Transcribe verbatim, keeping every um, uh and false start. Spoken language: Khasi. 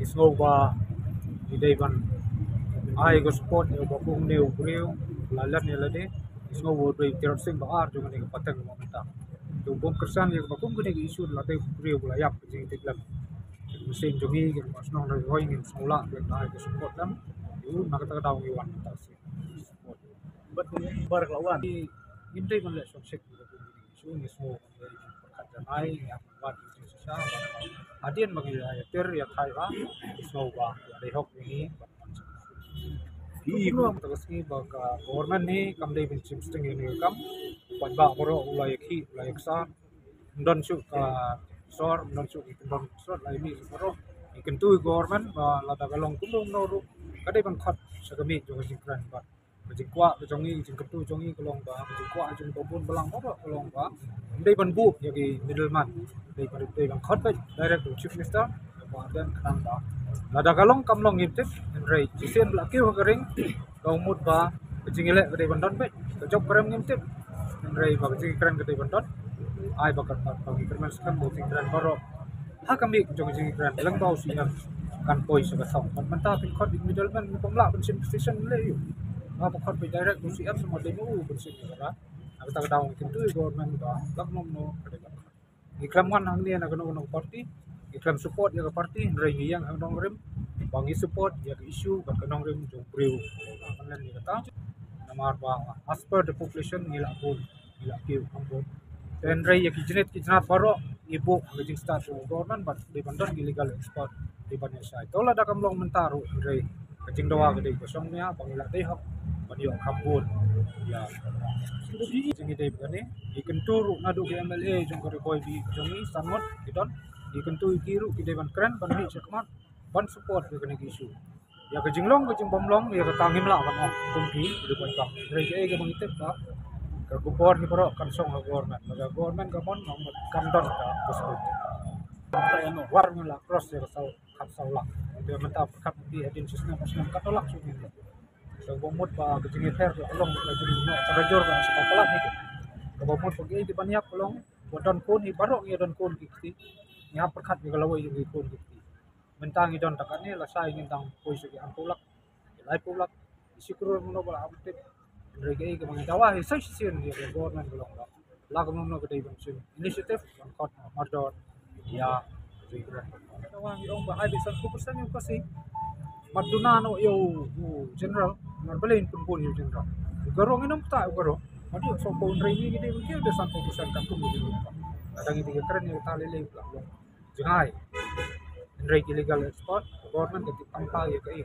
Sngew ba ngi dei ban ai ka support ïa uba kum ne u briew la leh ne la dei. Sngew ba u dei u Tirot Sing ba ar jong kane ka pateng ba mynta. Te u bym kyrshan ïa kaba kum kane ka issue la dei u briew ba la ïap ka jingtip lem. Mynsiem jong ngi kaba shnong Ri Bhoi ngin sngew lah ban ai ka support lem. Ïa u na kata ka daw ngi wan mynta. Bad kumbar ka la wan. Ngim dei ban leh shongshit. Shu ngi sngew ban leh pyrkhat janai, ngi ap ban wad ngi shisha. Hadien ba ngi ïa ter ïa thai ba, ngi sngew ba ïa dei hok ngi ban wan. Ki i kumno ta ka sngi ba ka government ni kam dei ban shim sting ïa ni kam. Wat ba baroh u la ïa ki, u la ïa ksa. Don shu ka sor, don shu ki don sor la ïa mi baroh. Ngi kyntu government ba lada ka long kumno kumno ruh ka dei ban khot sha ka miej jong ka jingkren ba ka jingkwah ka jong ngi, ka jingkyntu jong ngi ka long ba ka jingkwah jong ka bun balang ba ka long ba ym dei ban buh ïa ki middleman, dei ban, dei ban khot beit direct to Chief Minister. Ba den khnang ba lada ka long kam long ngim tip, hynrei shisien ba la kiew ha ka ring ka mut ba ka jingïaleh ka dei ban don beit, ka jop ka rem ngim tip, hynrei ba ka jingkren ka dei ban don. Ai ba ka, ba ka kyrmen skhem ba ka jingkren baroh ha ka miej jong ka jingkren lyngba u C M kan poi sha ka thong. Bad mynta pynkhot ïa u middleman, bym lah ban shim position leh ïa u. Ba pynkhot beit direct u C M, sa ma dei ma u ban shim ïa ka. Na kata ka daw ngi kyntu ïa u government ba lak nom no ka dei ban khot. Ngi khlem wan hangne na kano kano ka party, ngi khlem support ïa ka party, hynrei ngi ïeng ha ka nongrim ba ngi support ïa ka issue bad ka nongrim jong u briew. Ban len ïa kata namar ba as per the population ngi la bun, ngi la kiew kham bun. Te hynrei ïa ki jingit ki jingit baroh ngi buh ha ka jingstad jong u government bad dei ban don ki legal expert dei ban ïa shai. To lada kam long mynta ruh hynrei ka jingdawa ka dei ka shong nia ba ngi la dei hok ban ïoh kham bun. Ïa. Jingdei ba kane ngi kyntu ruh naduh ki M L A jong ka Ri Bhoi Beach jong ngi san ngut ki don. Ngi kyntu ïa ki ruh ki dei ban kren ban mih shakhmat ban support ïa kane ka issue. Ïa ka jinglong ka jingbym long ïa kata ngim lah ban ong kum ki Ri Bhoi Bank. Hynrei kaei kaba ngi tip ba ka khubor hi baroh kan shong ha government. Lada government ka mon, kan don ka possibility. War ngi la cross ïa ka saw, khat saw lak. Te mynta pyrkhat ngi hadien shisnem shisnem katno lak shuh ngi. Te kaba mut ba ka jingïapher ka long ka jingïapher ka jor ka sa ka palat ni. Kaba mut ba ki, ki ban ïap ka long ba don khun hi baroh ngi don khun ki kti. Ngi hap pyrkhat ïa ka lawei jong ki khun ki kti. Mynta ngi don ta kane lashai ngin dang poi sha ki arphew lak, ki laiphew lak, ki shi klur mano ba la ap tip. Hynrei kaei kaba ngi dawa hi sa shisien ïa ka government ka long ba la kumno kumno ka dei ban shim initiative ban khot mardor ïa ka jingkren. Dawa ngi ong ba ai beit sanphew percent ïa u Khasi. Mat duna noh ïa u general, namar balei pynbun ïa u general. U Garo ngin ym ktah ïa u Garo. Mat ïa u sawphew, hynrei ngi dei ban kiew da sanphew percent katkum u general. Lada ngi dei ka kren ïa kata lei lei ba la long. Jngai. Hynrei ki legal expert, government ka tip tang pa ïa kaei.